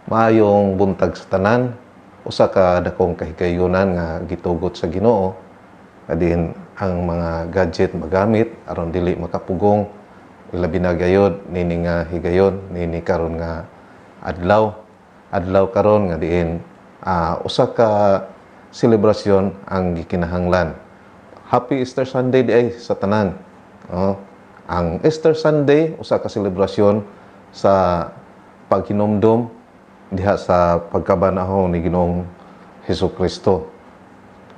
Maayong buntag sa tanan, usa ka dakong kahigayunan nga gitugot sa Ginoo adin ang mga gadget magamit aron dili makapugong, labi na gayod nini nga higayon, nini karon nga adlaw adlaw karon nga diin usa ka selebrasyon ang gikinahanglan. Happy Easter Sunday diay sa tanan. Oh, ang Easter Sunday usa ka selebrasyon sa paghinumdom diha sa pagkabanhaw ni Ginoong Hesus Kristo.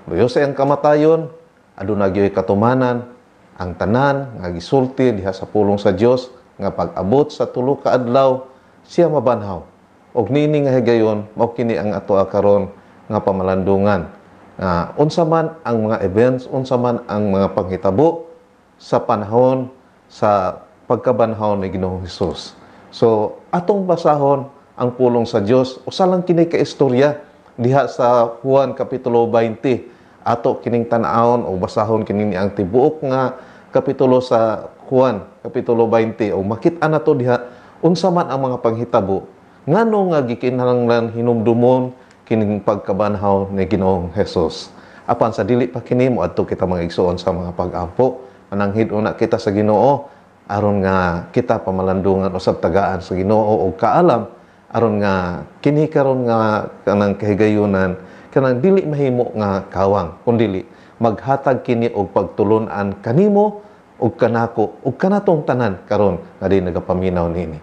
Luyo sa iyang kamatayon, aduna gyoy katumanan ang tanan nga gisulti diha sa pulong sa Dios nga pag-abot sa 3 ka adlaw siya mabanhaw. Og niini nga higayon, mao kini ang atoa karon nga pamalandungan. Nga unsa man ang mga events, unsa man ang mga panghitabo sa panahon sa pagkabanhaw ni Ginoong Hesus. So, atong basahon ang pulong sa Dios. Usa lang kini ka istorya diha sa Juan kapitulo 20. Ato kining tan-awon o basahon kini ang tibuok nga kapitulo sa Juan kapitulo 20 o makit-an nato diha unsa man ang mga panghitabo, ngano nga gikinahanglan hinumdumon kining pagkabanhaw ni Ginoong Hesus. Apan sa dili pa kini, moadto kita, mga igsoon, sa mga pag-ampo. Mananghid una kita sa Ginoo aron nga kita pamalandungan usab, tagaan sa Ginoo og kaalam aron nga kini karon nga kanang kahigayunan kanang dili mahimo nga kawang, kundili maghatag kini og pagtulon-an kanimo ug kanako ug kanatong tanan karon nga di nagapaminaw niini.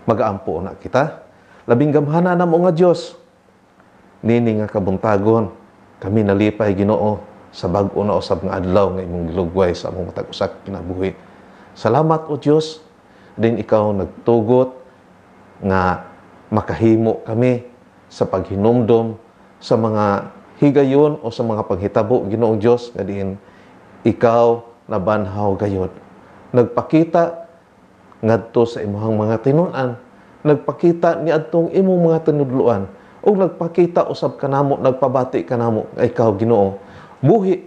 Magaampo na kita. Labing gamhana namo nga Dios, nini nga kabuntagon kami nalipay, Ginoo, sa bag-o na usab nga adlaw nga imong gilugway sa among matag usa kinabuhi. Salamat, o Dios, din ikaw nagtugot nga makahimo kami sa paghinumdom sa mga higayon o sa mga panghitabo, Ginoong Dios, nga diin ikaw nabanhaw gayod. Nagpakita ngadto sa imong mga tinun-an, nagpakita niadtong imong mga tinudloan, ug nagpakita usab kanamo, nagpabati kanamo nga ikaw, Ginoo, buhi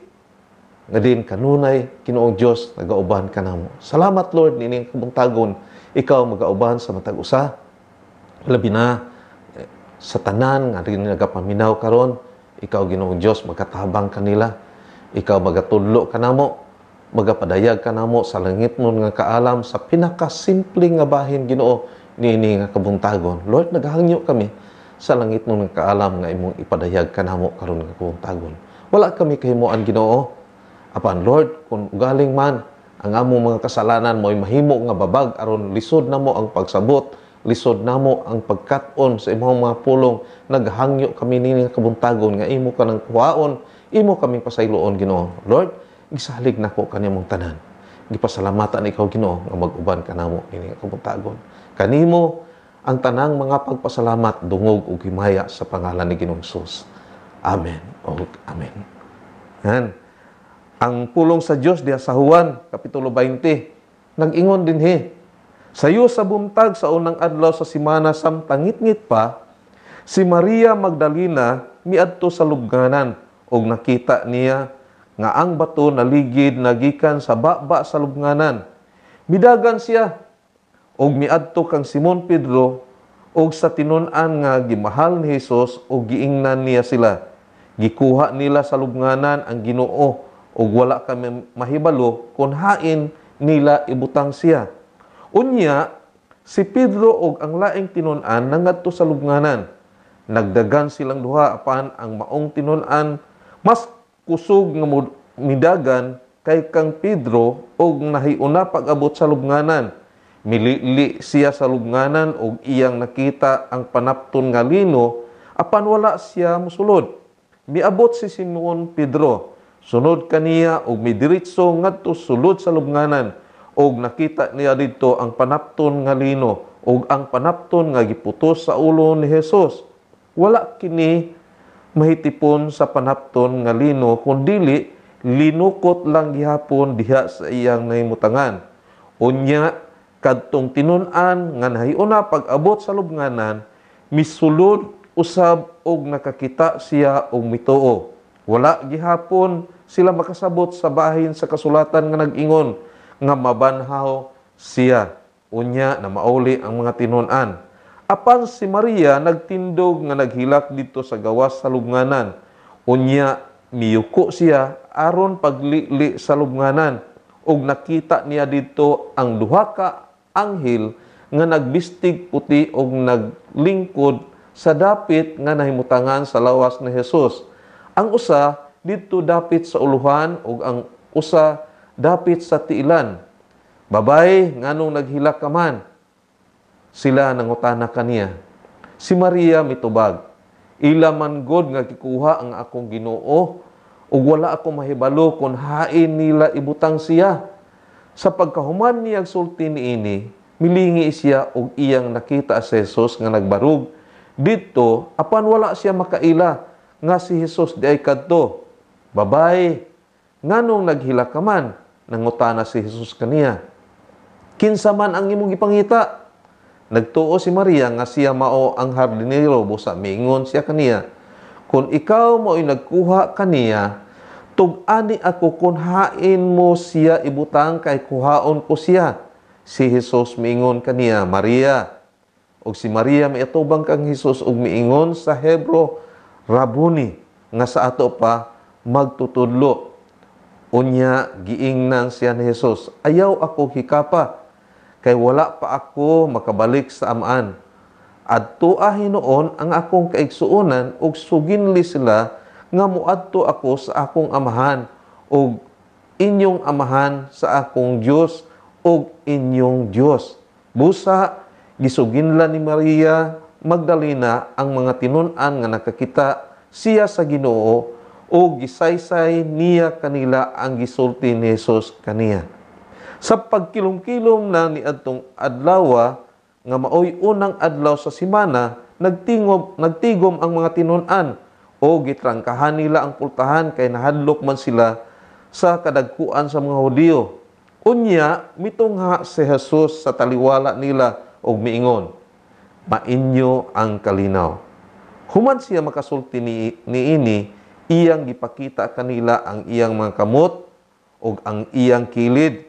nga din kanunay, Ginoong Dios, nagauban kanamo. Salamat, Lord, nining kabuntagon ikaw magauban sa matag usa, labi na sa tanan nga rin nagapaminaw karon. Ikaw, Ginoong Dios, magatabang kanila. Ikaw magatudlo kanamo, magapadayag kanamo sa langitnon nga kaalam sa pinakasimple nga bahin, Ginoo, niini nga kabuntagon. Lord, naghangyo kami sa langitnon nga kaalam nga imong ipadayag kanamo karon nga kabuntagon. Wala kami kahimuan, Ginoo. Apan, Lord, kung ugaling man ang among mga kasalanan mo'y mahimo nga babag aron lisod namo ang pagsabot, lisod namo ang pagkat-on sa imong mga pulong, naghangyo kami nini nga kabuntagon nga imo kanang kuhaon, imo kaming pasayloon, Ginoo. Lord, gisalig nako kanimong tanan. Gipasalamatan ikaw, Ginoo, nga mag-uban kanamo nini nga kabuntagon. Kanimo ang tanang mga pagpasalamat, dungog ug himaya sa pangalan ni Ginoong Hesus. Amen ug amen. Yan. Ang pulong sa Dios diha sa Juan kapitulo 20 nag-ingon dinhi: Sayo sa buntag sa unang adlaw sa simana, samtang ngitngit pa, si Maria Magdalena miadto sa lubnganan ug nakita niya nga ang bato naligid nagikan sa baba sa lubnganan. Midagan siya ug miadto kang Simon Pedro ug sa tinun-an nga gimahal ni Hesus ug giingnan niya sila, "Gikuha nila sa lubnganan ang Ginoo ug wala kami mahibalo kung hain nila ibutang siya." Unya, si Pedro ug ang laing tinun-an nangadto sa lubnganan. Nagdagan silang duha, apan ang maong tinun-an mas kusog nga midagan kay kang Pedro ug nahiuna pag-abot sa lubnganan. Milili siya sa lubnganan ug iyang nakita ang panapton nga lino, apan wala siya musulod. Miabot si Simon Pedro sunod kaniya ug midiretso ngadto sulod sa lubnganan og nakita niya didto ang panapton nga lino ug ang panapton nga giputos sa ulo ni Jesus. Wala kini mahitipon sa panapton nga lino, kundili linukot lang gihapon diha sa iyang nahimutangan. Unya kadtong tinun-an nga nahiuna pag-abot sa lubnganan misulod usab og nakakita siya og mituo. Wala gihapon sila makasabot sa bahin sa kasulatan nga nag-ingon nga mabanhaw siya. Unya na mauli ang mga tinun-an. Apan si Maria nagtindog nga naghilak didto sa gawas sa lubnganan. Unya miyuko siya aron paglili sa lubnganan ug nakita niya didto ang duha ka anghel nga nagbistig puti og naglingkod sa dapit nga nahimutangan sa lawas ni Jesus. Ang usa didto dapit sa uluhan ug ang usa dapit sa tiilan. "Babay, nganong naghilak ka man?" sila nangutana kaniya. Si Maria mitubag, "Ila man god nga gikuha ang akong Ginoo ug wala ako mahibalo kung hain nila ibutang siya." Sa pagkahuman niya sulti niini, milingi siya og iyang nakita si Jesus nga nagbarug didto, apan wala siya makaila nga si Jesus diay kadto. "Babay, nganong naghilak ka man?" nangutana si Jesus kaniya. "Kinsa man ang imong gipangita?" Nagtuo si Maria nga siya mao ang hardinero, busa miingon siya kaniya, "Kung ikaw mao'y nagkuha kaniya, tug-ani ako kung hain mo siya ibutang kay kuhaon ko siya." Si Jesus miingon kaniya, "Maria." Og si Maria miatubang kang Jesus og miingon sa Hebro, "Rabuni," nga sa ato pa magtutudlo. Unya giingnan siya ni Jesus, "Ayaw ako hikapa, kay wala pa ako makabalik sa Amaan. Adtoa hinuon ang akong kaigsuonan ug suginli sila nga moadto ako sa akong Amahan ug inyong Amahan, sa akong Dios ug inyong Dios." Busa gisuginlan ni Maria Magdalena ang mga tinun-an nga nakakita siya sa Ginoo ug gisaysay niya kanila ang gisulti ni Jesus kaniya. Sa pagkilom-kilom na niadtong adlawa nga maoy unang adlaw sa semana, nagtigom ang mga tinun-an o gitrangkahan nila ang pultahan kay nahadlok man sila sa kadagkuan sa mga Hudiyo. Unya mitungha si Jesus sa taliwala nila og miingon, "Mainyo ang kalinaw." Human siya makasulti niini, iyang gipakita kanila ang iyang mga kamot ug ang iyang kilid.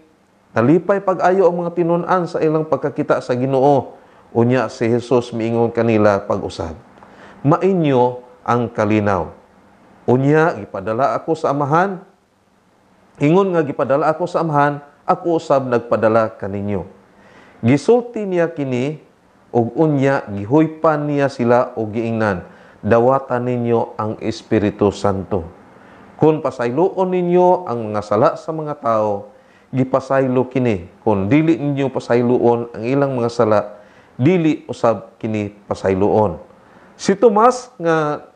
Nalipay pag-ayo ang mga tinun-an sa ilang pagkakita sa Ginoo. Unya si Jesus miingon kanila pag-usab, "Mainyo ang kalinaw. Unya gipadala ako sa Amahan. Ingon nga gipadala ako sa Amahan, ako usab nagpadala kaninyo." Gisulti niya kini ug unya gihuypan niya sila og giingnan, "Dawatan ninyo ang Espiritu Santo. Kung pasayloon ninyo ang mga sala sa mga tao, gipasaylo kini. Kung dili ninyo pasayloon ang ilang mga sala, dili usab kini pasayloon." Si Tomas nga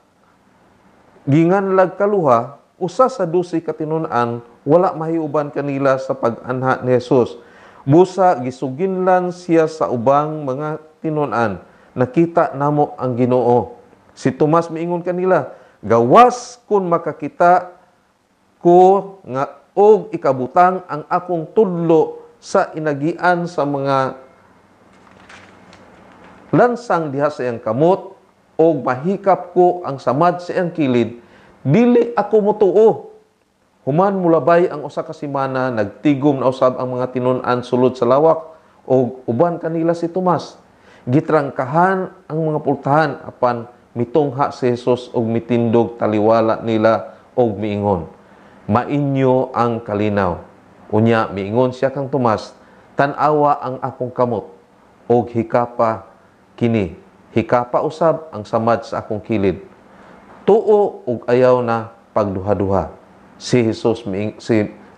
ginganlag kaluha, usa sa 12 ka tinun-an, wala mahiuban kanila sa pag-anha ni Jesus. Busa gisuginlan siya sa ubang mga tinun-an, "Nakita namo ang Ginoo." Si Tomas miingon kanila, "Gawas kun makakita ko nga og ikabutang ang akong tudlo sa inagian sa mga lansang diha sa iyang kamot og mahikap ko ang samad sa iyang kilid, dili ako motuo." Human mulabay ang usa ka semana, nagtigom na usab ang mga tinun-an sulod sa lawak og uban kanila si Tomas. Gitrangkahan ang mga pultahan, apan mitungha si Jesus og mitindog taliwala nila og miingon, "Mainyo ang kalinaw." Unya miingon siya kang Tomas, "Tan-awa ang akong kamot og hikapa kini. Hikapa usab ang samad sa akong kilid. Tuo og ayaw na pagduha-duha." Si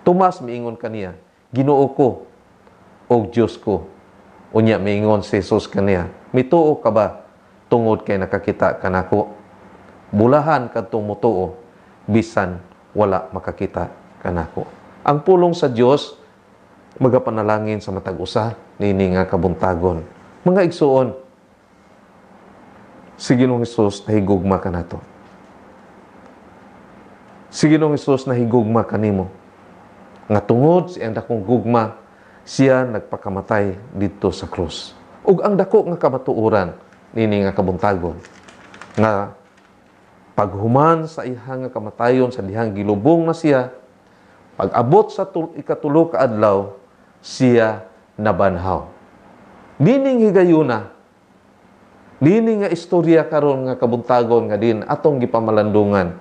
Tomas miingon kaniya, "Ginoo ko og Dios ko." Unya miingon si Jesus kaniya, "Mituo ka ba tungod kay nakakita kanako? Bulahan kadtong mutuo bisan wala makakita kanako." Ang pulong sa Dios magapanalangin sa matag usa niini nga kabuntagon. Mga igsuon, si Ginoong Hesus nahigugma kanato. Si Ginoong Hesus nahigugma kanimo. Nga tungod sa iyang dakong gugma, siya nagpakamatay didto sa krus. Ug ang dako nga kamatuoran niini nga kabuntagon, nga paghuman sa iyang nga kamatayon sa dihang gilubong na siya, pag-abot sa ikatulo ka adlaw, siya nabanhaw. Nining higayuna, Dini nga istorya karon nga kabuntagon nga din atong gipamalandungan,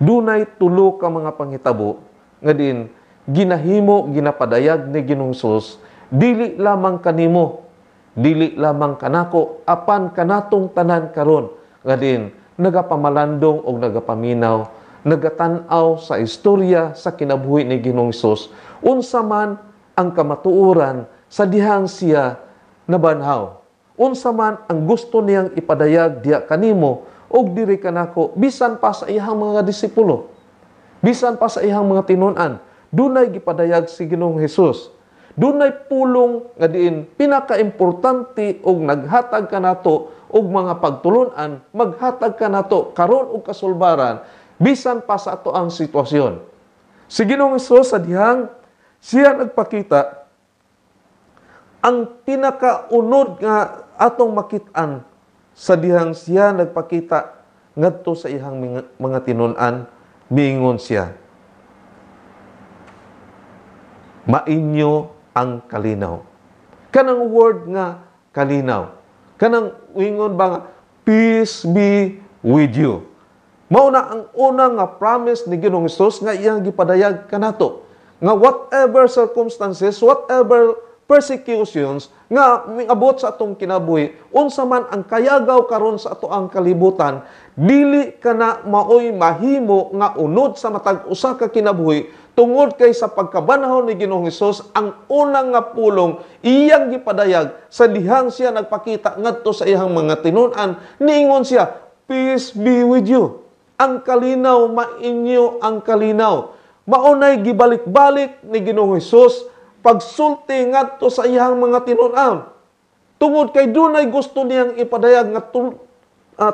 dunay tulo ka mga panghitabo nga din ginahimo, ginapadayag ni Ginoong Hesus dili lamang kanimo, dili lamang kanako, apan kanatong tanan karon nga din nagapamalandong og nagapaminaw, nagatan-aw sa istorya sa kinabuhi ni Ginoong Hesus, unsa man ang kamatuoran sa dihang siya nabanhaw. Unsa man ang gusto niyang ipadayag diha kanimo og diri kanako, bisan pa sa iyang mga disipulo, bisan pa sa iyang mga tinun-an, dunay gipadayag si Ginoong Hesus. Dunay pulong nga diin pinakaimportante og naghatag kanato og mga pagtulun-an, maghatag kanato karon og kasulbaran bisan pa sa ato ang sitwasyon. Si Ginoong Hesus sa dihang siya nagpakita, ang pinakaunod nga atong makit-an sa dihang siya nagpakita ngadto sa iyang mga tinun-an, miingon siya, "Mainyo ang kalinaw." Kanang word nga kalinaw, kanang ingon ba nga, "Peace be with you." Mao na ang una nga promise ni Ginoong Hesus nga iyang gipadayag kanato, nga whatever circumstances, whatever persecutions nga miabot sa atong kinabuhi, unsa man ang kayagaw karon sa ato ang kalibutan, dili kana maoy mahimo nga unod sa matag usa ka kinabuhi, tungod kay sa pagkabanhaw ni Ginoong Hesus, ang unang nga pulong iyang gipadayag sa dihang siya nagpakita ngadto sa iyang mga tinun-an, niingon siya, "Peace be with you." Ang kalinaw, mainyo ang kalinaw. Maunay gibalik-balik ni Ginoong Hesus pagsulti ngadto sa iyang mga tinun-an, tungod kay dunay gusto niyang ipadayag nga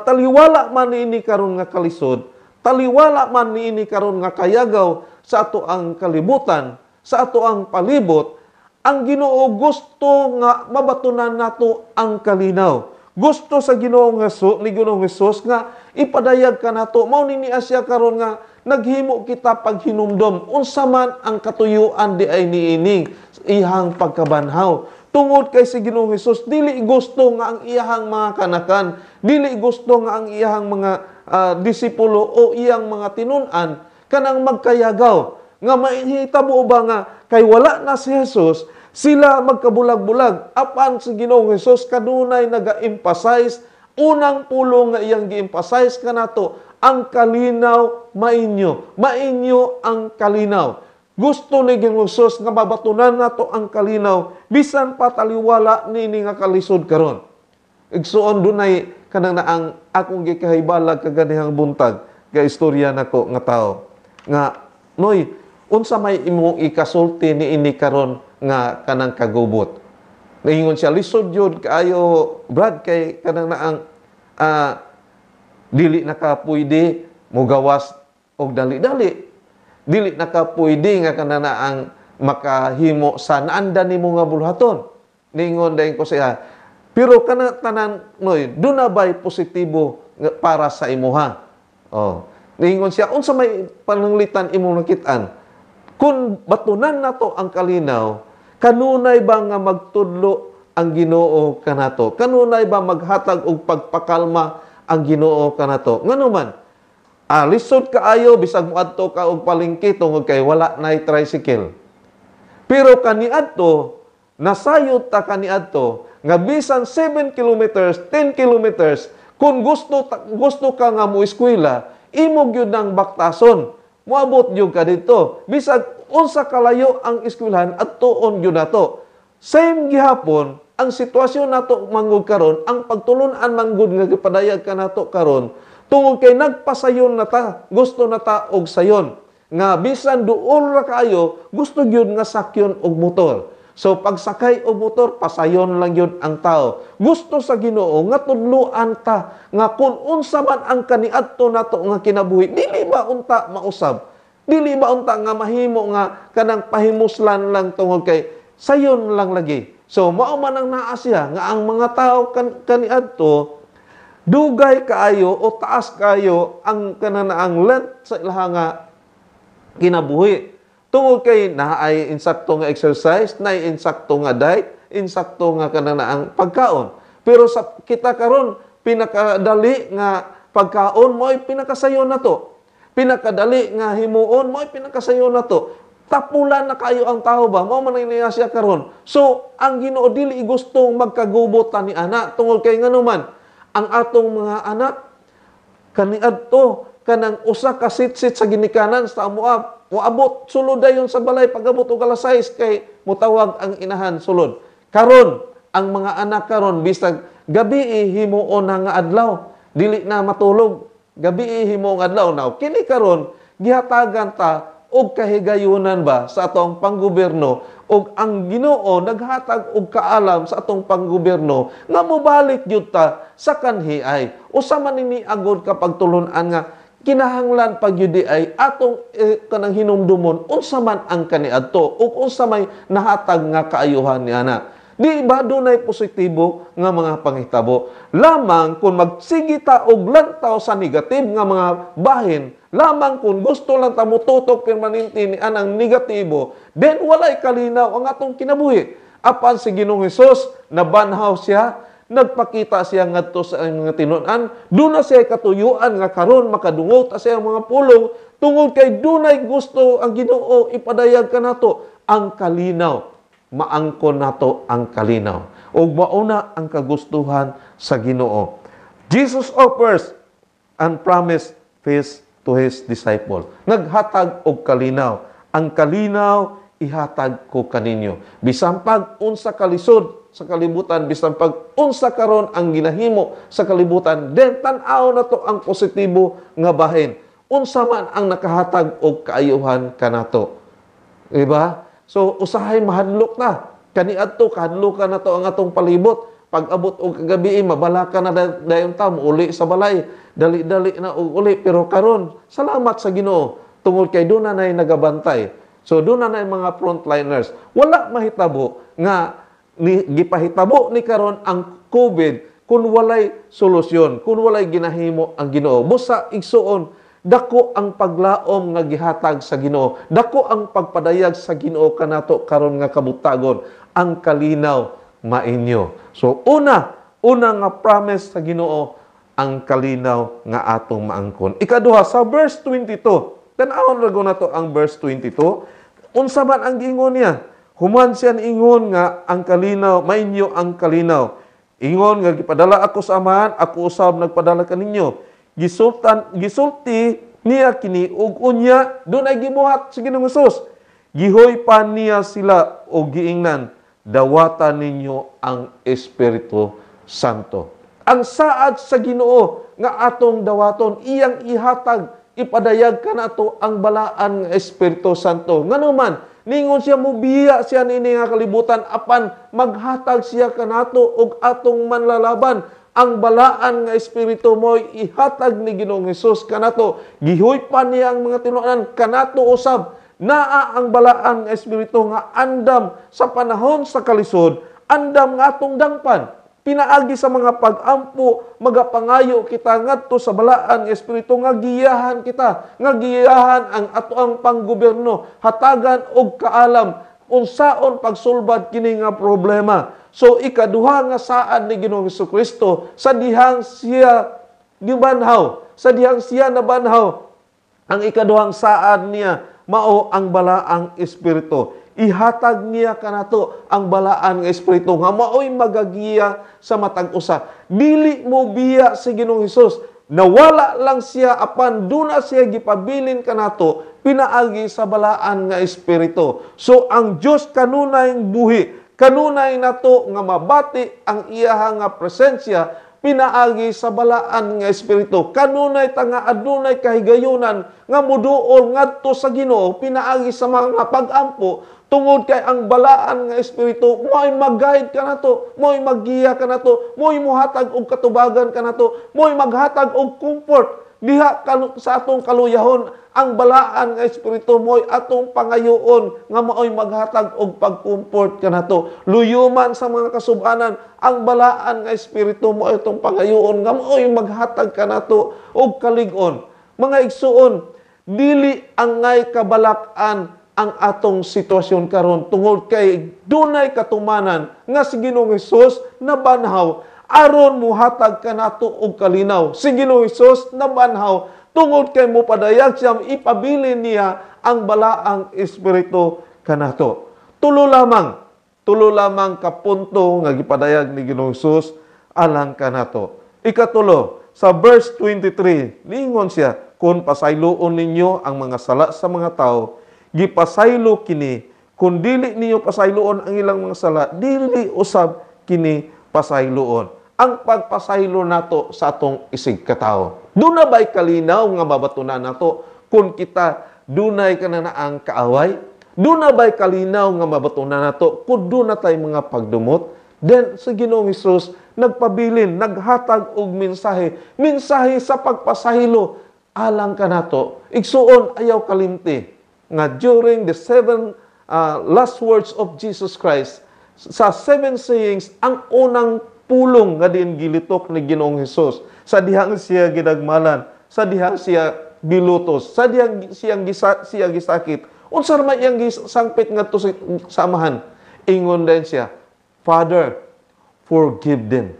taliwala man niini karon nga kalisod, taliwala man niini karon nga kayagaw sa ato ang kalibutan, sa ato ang palibot, ang Ginoo gusto nga mabatunan nato ang kalinaw. Gusto sa Ginoong Hesus, ni Ginoong Hesus nga ipadayag kanato. Mao ni niya siya karon nga naghimo kita paghinumdom unsa man ang katuyuan di ay niining iyang pagkabanhaw. Tungod kay si Ginoong Hesus dili gusto nga ang iyang mga kanakan, dili gusto nga ang iyang mga disipulo o iyang mga tinun-an kanang magkayagaw nga mahitabo ba nga kay wala na si Jesus, sila magkabulag-bulag. Apan si Ginoong Hesus kanunay naga-emphasize, unang pulong nga iyang gi-emphasize kanato, ang kalinaw mainyo. Mainyo ang kalinaw. Gusto ni Ginoong Hesus nga mabatunan nato ang kalinaw bisan pa taliwala niini nga kalisod karon. Igsuon, dunay kanang naang akong gikahibalag kaganihang buntag ga istorya nako nga tao nga, "Noy, unsa may imong ikasulti niini karon nga kanang kagubot?" Niingon siya, "Lisod yun kaayo, Brad, kay kanang naang dili na ka pwede mogawas og dali-dali. Dili na ka pwede nga kanang naang makahimo sa naandan nimo nga bulhaton." Niingon dayon ko siya, "Pero kana tanan, Noy, duna bay positibo para sa imuha?" Oh. Niingon siya, "Unsa may pananglitan imong nakit-an?" Kung batunan nato ang kalinaw, kanunay ba nga magtudlo ang Ginoo kanato? Kanunay ba maghatag og pagpakalma ang Ginoo kanato? Ngano man, lisod kaayo bisag moadto ka og palengke tungod kay wala nay tricycle. Pero kaniadto, nasayod ta kaniadto nga bisan 7 kilometers, 10 kilometers, kung gusto ka nga mo eskwela, imo gyud nang baktason. Moabot gyud ka didto. Bisag unsa kalayo ang eskwelahan, adtuon gyud nato. Same gihapon ang sitwasyon nato manggod karon, ang pagtulun-an manggod nga gipadayag kanato karon, tungod kay nagpasayon na ta, gusto na ta og sayon nga bisan duol ra kaayo, gusto gyud nga sakyon og motor. So pagsakay og motor, pasayon lang gyud ang tao. Gusto sa Ginoo nga tudloan ta nga kung unsa man ang kaniadto nato nga kinabuhi, dili ba unta mausab? Dili ba unta nga mahimo nga kanang pahimuslan lang tungod kay sayon lang lagi? So mao man ang naa siya nga ang mga tao kaniadto dugay kaayo o taas kaayo ang kananaang length sa ilaha nga kinabuhi. Tungod kay naay insakto nga exercise, naay insakto nga diet, insakto nga kananaang pagkaon. Pero sa kita karon, pinakadali nga pagkaon mo'y pinakasayo na to. Pinakadali nga himuon mo'y pinakasayo na to. Tapulan na kayo ang tao ba? Mao man niya siya karon. So, ang Ginoo dili gustong magkagubot ta ni ana tungod kay nganuman ang atong mga anak kaniadto kanang usa ka sitsit sa ginikanan sa amoa moabot sulod dayon sa balay pag-abot og alas 6 kay motawag ang inahan sulod. Karon ang mga anak karon bisag gabi himuon na nga adlaw, dili na matulog, gabi himuon adlaw. Now kini karon gihatagan ta og kahigayunan ba sa atong panggobyerno, og ang Ginoo naghatag og kaalam sa atong panggobyerno nga mobalik gyud ta sa kanhiay. Usa man ini agod kapag tulun-an nga kinahanglan pag gyud ay atong kanang hinumdumon unsa man ang kaniadto ug unsa may nahatag nga kaayuhan niana. Di ba dunay positibo nga mga panghitabo? Lamang kung magsige ta og lantaw sa negative nga mga bahin, lamang kung gusto lang ta motutok permanente ni anang negatibo, then walay kalinaw ang atong kinabuhi. Apan si Ginoong Hesus, nabanhaw siya, nagpakita siya ngadto sa mga tinun-an, duna siya katuyuan nga karon makadungog ta siya mga pulong tungod kay dunay gusto ang Ginoo ipadayag kanato ang kalinaw. Maangkon nato ang kalinaw. Ug mauna ang kagustuhan sa Ginoo. Jesus offers and promise peace to His disciple. Naghatag og kalinaw. Ang kalinaw ihatag ko kaninyo. Bisan pag unsa kalisod sa kalibutan, bisan pag unsa karon ang ginahimo sa kalibutan, then tan-aw nato ang positibo nga bahin. Unsa man ang nakahatag og kaayuhan kanato. Diba? So, usahay mahadlok na. Kaniadto, kahadlokan na to ang atong palibot. Pag-abot og kagabi, mabalaka na dayon ta, uli sa balay. Dali-dali na og uli. Pero karon, salamat sa Ginoo tungod kay doon na na'y nagabantay. So, doon na na'y mga frontliners. Wala mahitabo nga gipahitabo ni karon ang COVID kung walay solusyon, kung walay ginahimo ang Ginoo. Busa igsuon, dako ang paglaom nga gihatag sa Ginoo. Dako ang pagpadayag sa Ginoo kanato karon nga kabutagon, ang kalinaw mainyo. So una nga promise sa Ginoo, ang kalinaw nga atong maangkon. Ikaduha, sa verse 22. Tan-awon ra gud nato ang verse 22. Unsa man ang giingon niya? Human siya ingon nga ang kalinaw, mainyo ang kalinaw. Ingon nga gipadala ako sa Amahan, ako usab nagpadala kaninyo. Gisulti niya kini ug unya dunay gibuhat si Ginoong Hesus. Gihoypan niya sila og giingnan, dawatan ninyo ang Espiritu Santo. Ang saad sa Ginoo nga atong dawaton, iyang ihatag, ipadayag kanato ang balaan nga Espiritu Santo. Ngano man ningon siya mubiya siya niini nga kalibutan, apan maghatag siya kanato og atong manlalaban. Ang balaan nga Espiritu mo'y ihatag ni Ginoong Hesus kanato. Gihuypan niya ang mga tinuonan kanato usab. Naa ang balaan nga Espiritu nga andam sa panahon sa kalisod, andam nga atong dangpan. Pinaagi sa mga pag-ampo, magapangayo kita ngadto sa balaan nga Espiritu nga giyahan kita, nga giyahan ang atoang panggobyerno, hatagan og kaalam unsaon pagsulbad kini nga problema. So ikaduha nga saad ni Ginoong Hesukristo sa dihang siya gibanhaw, sa dihang siya nabanhaw, ang ikaduhang saad niya mao ang balaang Espiritu. Ihatag niya kanato ang balaan nga Espiritu nga maoy magagiya sa matag usa. Dili mo biya si Ginoong Hesus. Nawala lang siya apan duna siya gipabilin kanato pinaagi sa balaan nga Espiritu. So ang Dios kanunay buhi, kanunay nato nga mabati ang iyaha nga presensya pinaagi sa balaan nga Espiritu. Kanunay ta nga adunay kahigayunan nga muduol ngadto sa Ginoo pinaagi sa mga pag-ampo, tungod kay ang balaan nga Espiritu mo'y mag-guide kanato, mo'y maggiya kanato, mo'y mohatag og katubagan kanato, mo'y maghatag og comfort diha sa atong kaluyahon. Ang balaan nga Espiritu mo'y atong pangayoon nga maoy maghatag og pag-comfort kanato. Luyuman sa mga kasubanan, ang balaan nga Espiritu mo'y atong pangayoon nga maoy maghatag kanato og kalig-on. Mga igsuon, dili angay kabalak-an ang atong sitwasyon karon tungod kay dunay katumanan nga si Ginoong Hesus nabanhaw. Aron muhatag kanato og kalinaw. Si Ginoong Hesus nabanhaw tungod kay mopadayag siya, ipabilin niya ang balaang Espiritu kanato. Tulo lamang ka punto nga gipadayag ni Ginoong Hesus alang kanato. Ikatulo, sa verse 23, niingon siya, "Kung pasayloon ninyo ang mga sala sa mga tao, gipasaylo kini. Kung dili ninyo pasayloon ang ilang mga sala, dili usab kini pasayloon." Ang pagpasaylo nato sa atong isig katawo. Duna ba'y kalinaw nga mabatunan nato kung kita dunay kananaang kaaway? Duna ba'y kalinaw nga mabatunan nato kung duna tay mga pagdumot? Then sa Ginoong Hesus nagpabilin, naghatag og mensahe, mensahe sa pagpasaylo alang kanato. Igsuon, ayaw kalimti nga during the seven last words of Jesus Christ, sa seven sayings, ang unang pulong nga din gilitok ni Ginoong Hesus sa dihang siya gidagmalan, sa dihang siya gilutos, sa dihang siya gisakit, unsa man iyang gisangpit ngadto sa Amahan, ingon din siya, "Father, forgive them,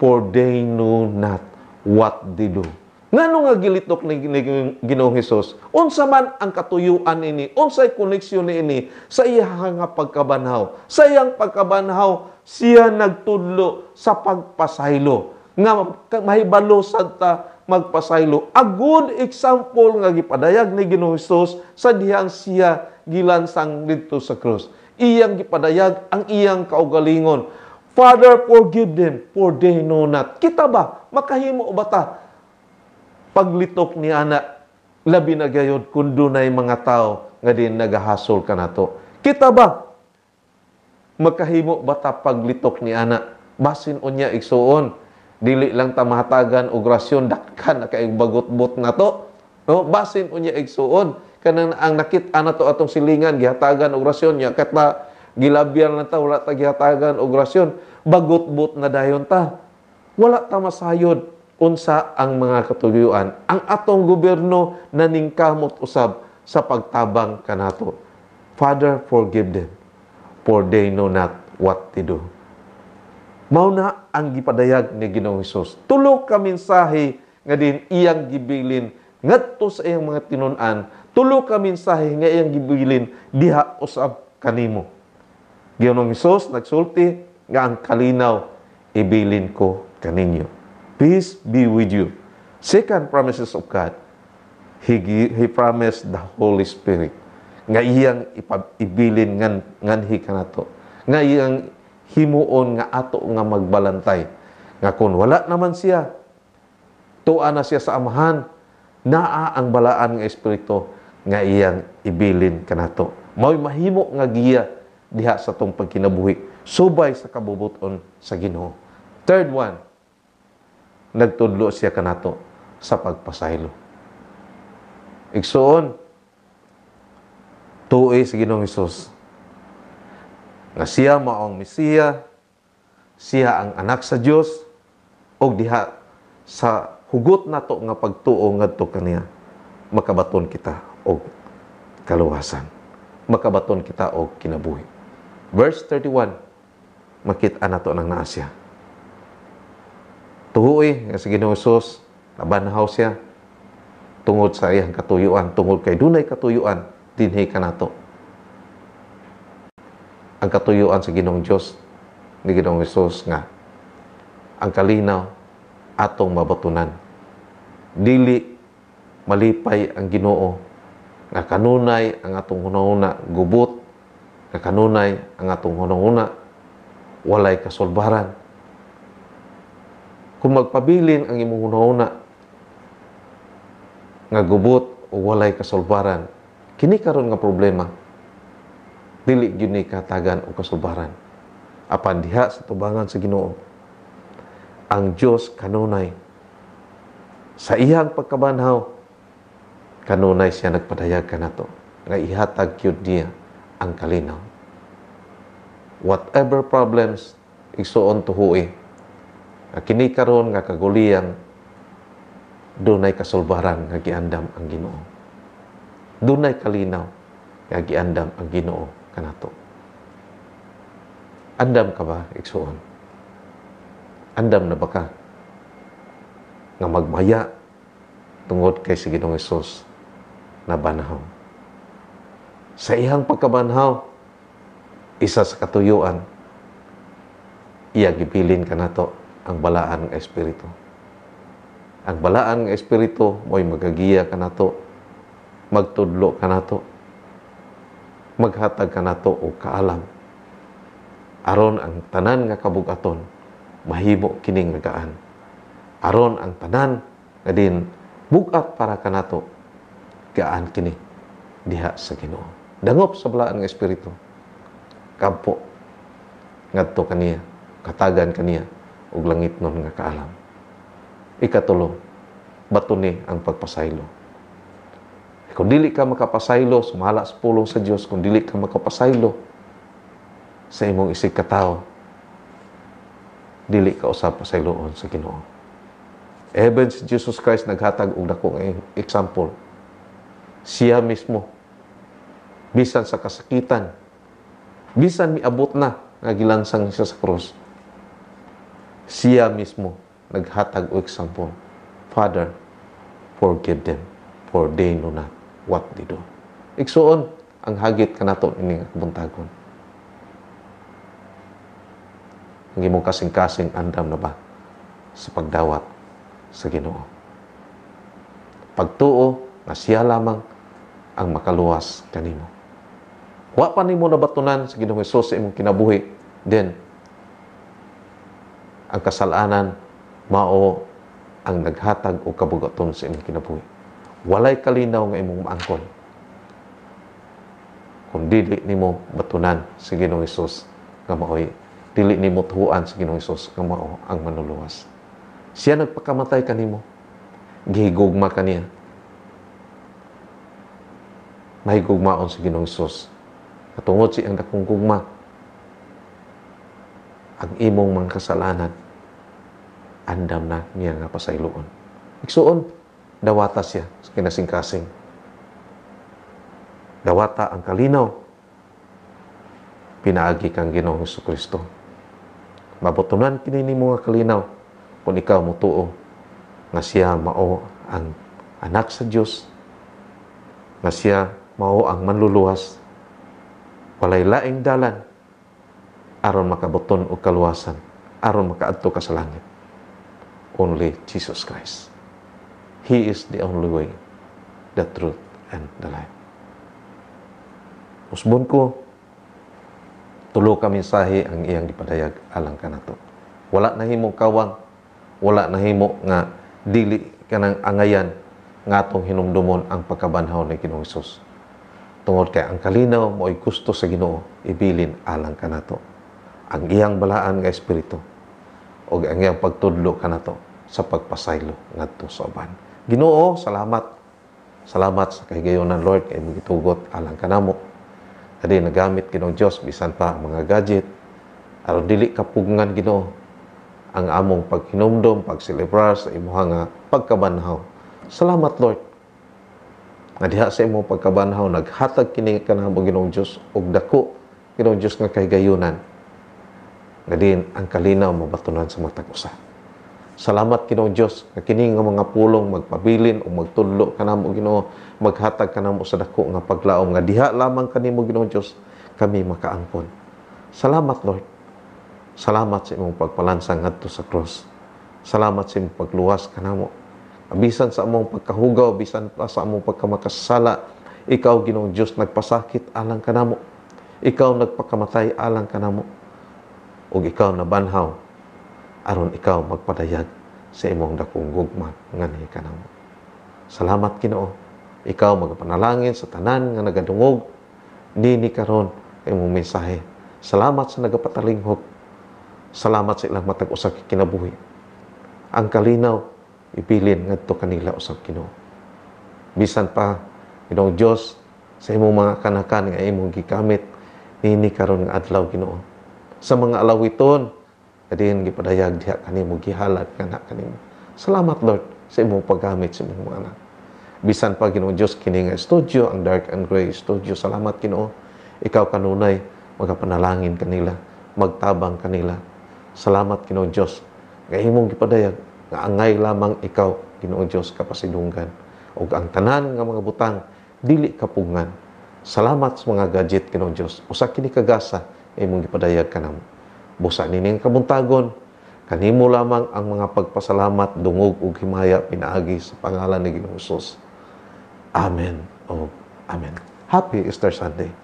for they know not what they do." Ngano nga gilitok ni Ginoong Hesus? Unsa man ang katuyuan ini? Unsay koneksyon niini sa iyang nga pagkabanhaw? Sa iyang pagkabanhaw, siya nagtudlo sa pagpasaylo. Nga mahibalo sad ta magpasaylo. A good example nga gipadayag ni Ginoong Hesus sa dihang siya gilansang didto sa krus. Iyang gipadayag ang iyang kaugalingon. "Father, forgive them, for they know not." Kita ba? Makahimo ba ta paglitok ni ana, labi na gayod kung dunay mga tao nga din nagahasol kanato? Kita ba, makahimo ba ta paglitok ni ana? Basin unya, igsuon, dili lang ta mahatagan og rasyon, dakhan na kay bagot-bot nato. No, basin unya, igsuon, kanang ang nakit-an nato atong silingan gihatagan og rasyon nya katla gilabyan lang ta, wala ta gihatagan og rasyon, bagot-bot na dayon ta. Wala ta masayod unsa ang mga katuyuan. Ang atong gobyerno naningkamot usab sa pagtabang kanato. "Father, forgive them, for they know not what they do." Mao na ang gipadayag ni Ginoong Hesus. Tulo ka mensahe nga din iyang gibilin ngadto sa iyang mga tinun-an. Tulo ka mensahe nga iyang gibilin diha usab kanimo. Ginoong Hesus nagsulti nga ang kalinaw ibilin ko kaninyo. Peace be with you. Second promises of God, He promised the Holy Spirit nga iyang ibilin nganhi kanato. Nga iyang himuon nga ato nga magbalantay. Nga kung wala naman siya, tuwa na siya sa Amahan, naa ang balaan nga Espiritu nga iyang ibilin kanato. Mao'y mahimo nga giya diha sa atong pagkinabuhi, subay sa kabubuton sa Ginoo. Third one, nagtudlo siya kanato sa pagpasaylo. Igsuon, tuoy sa Ginoong Hesus nga siya mao ang Mesiya, siya ang anak sa Dios, og diha sa hugot nato nga pagtuo ngadto kaniya, makabaton kita og kaluwasan. Makabaton kita og kinabuhi. Verse 31, makita nato nang naa siya. Tuoy nga sa Ginoong Hesus, nabanhaw siya tungod sa iyang katuyuan, tungod kay dunay katuyuan dinhi kanato. Ang katuyuan sa Ginoong Dios ni Ginoong Hesus nga ang kalinaw atong mabatunan. Dili malipay ang Ginoo nga kanunay ang atong hunahuna gubot, nga kanunay ang atong hunahuna walay kasulbaran. Kung magpabilin ang imong hunahuna nga gubot o walay kasulbaran, kini karon nga problema dili gyud ni katagan o kasulbaran. Apan diha sa tubangan sa Ginoo, ang Dios kanunay sa iyang pagkabanhaw, kanunay siya nagpadayag kanato nga ihatag gyud niya ang kalinaw. Whatever problems, igsuon, tuhui nga kini karon nga kaguliyang dunay kasulbaran nga giandam ang Ginoo. Dunay kalinaw nga giandam ang Ginoo kanato. Andam ka ba, igsuon? Andam na ba ka nga magmaya tungod kay si Ginoong Hesus nabanhaw? Sa iyang pagkabanhaw, isa sa katuyuan, iya gibilin kanato ang Balaan nga Espiritu. Ang Balaan nga Espiritu mo'y magagiya kanato, magtudlo kanato, maghatag kanato og kaalam. Aron ang tanan nga kabugaton mahimo kining gaan. Aron ang tanan nga din bugat para kanato gaan kini diha sa Ginoo. Dangop sa Balaan nga Espiritu. Kampo ngadto kaniya, katagan kaniya og langitnon nga kaalam. Ikatulo, batuni ang pagpasaylo. Kung dili ka makapasaylo, sumala sa pulong sa Dios, kung dili ka makapasaylo sa imong isig katawo, dili ka usab pasayloon sa Ginoo. Even si Jesus Christ naghatag og dako nga example. Siya mismo, bisan sa kasakitan, bisan miabot na nga gilansang siya sa krus, siya mismo naghatag og example. "Father, forgive them, for they know not what they do." Igsuon, ang hagit kanato ini nga kabuntagon. Ang imong kasing-kasing andam na ba sa pagdawat sa Ginoo? Pagtuo nga siya lamang ang makaluwas kanimo. Wa pa nimo nabatunan sa Ginoong Hesus sa imong kinabuhi, then ang kasalanan mao ang naghatag og kabugaton sa imong kinabuhi. Walay kalinaw nga imong maangkon kung dili nimo batunan sa Ginoong Hesus nga maoy, dili nimo tuhuan sa Ginoong Hesus nga mao ang manluluwas. Siya nagpakamatay kanimo, gihigugma kaniya. Mahigugmaon sa Ginoong Hesus. Katungod siyang dakong gugma, ang imong mga kasalanan andam na niya nga pasayloon. Igsuon, dawata siya sa kinasingkasing. Dawata ang kalinaw pinaagi kang Ginoong Hesukristo. Mabutunan kini nimo nga kalinaw kung ikaw motuo nga siya mao ang anak sa Dios, nga siya mao ang manluluwas. Walay laing dalan aron makabuton og kaluwasan, aron makaadto ka sa langit. Only Jesus Christ. He is the only way, the truth, and the life. Usbon ko, tulo ka mensahe ang iyang gipadayag alang kanato. Wala na himo kawang, wala na himo nga dili kanang angayan nga atong hinumdumon ang pagkabanhaw ni Ginoong Hesus. Tungod kay ang kalinaw mo'y gusto sa Ginoo ibilin alang kanato. Ang iyang Balaan nga Espiritu o ang iyang pagtudlo kanato sa pagpasaylo ngadto sa uban. Ginoo, salamat. Salamat sa kahigayonan, Lord, kay imong gitugot alang kanamo. Kadi nagamit Ginoong Dios bisan pa ang mga gadget aron dili kapugngan, Ginoo, ang among paghinumdom, pagselebrar sa imuha nga pagkabanhaw. Salamat, Lord. Nga diha sa imong pagkabanhaw naghatag kini kanamo, Ginoong Dios, og dako, Ginoong Dios, nga kahigayunan. Nga din ang kalinaw mabatunan sa matag usa. Salamat, Ginoong Dios, nga kini nga mga pulong magpabilin o magtudlo kanamo, Ginoo, maghatag kanamo sa dako nga paglaom nga diha lamang kanimo, Ginoong Dios, kami makaangkon. Salamat, Lord. Salamat sa imong pagpalansang ngadto sa cross. Salamat sa imong pagluwas kanamo. Bisan sa among pagkahugaw, bisan pa sa among pagkamakasala, ikaw, Ginoong Dios, nagpasakit alang kanamo. Ikaw nagpakamatay alang kanamo. Ug ikaw nabanhaw aron ikaw magpadayag sa imong dakong gugma nganhi kanamo. Salamat, Ginoo. Ikaw magapanalangin sa tanan nga nagadungog nini karon imong mensahe. Salamat sa nagapatalinghog. Salamat sa ilang matag usa ka kinabuhi. Ang kalinaw ibilin ngadto kanila usab, Ginoo. Bisan pa, Ginoong Dios, sa imong mga kanakan nga imong gigamit nini karon nga adlaw, Ginoo. Sa mga alawiton kadin gipadayag diha kanimo, gihalad kana kanimo. Salamat, Lord, sa imong paggamit sa imong mga anak. Bisan pa, Ginoong Dios, kini nga studio, ang Dark and Gray Studio, salamat, Ginoo. Ikaw kanunay magapanalangin kanila, magtabang kanila. Salamat, Ginoong Dios, Nga imong gipadayag nga angay lamang ikaw, Ginoong Dios, kapasidunggan ug ang tanan nga mga butang dili kapugngan. Salamat sa mga gadget, Ginoong Dios. Usa kini ka gasa nga imong gipadayag kanamo. Busa nining kabuntagon, kanimo lamang ang mga pagpasalamat, dungog ug himaya pinaagi sa pangalan ni Ginoong Hesus. Amen. O Amen. Happy Easter Sunday.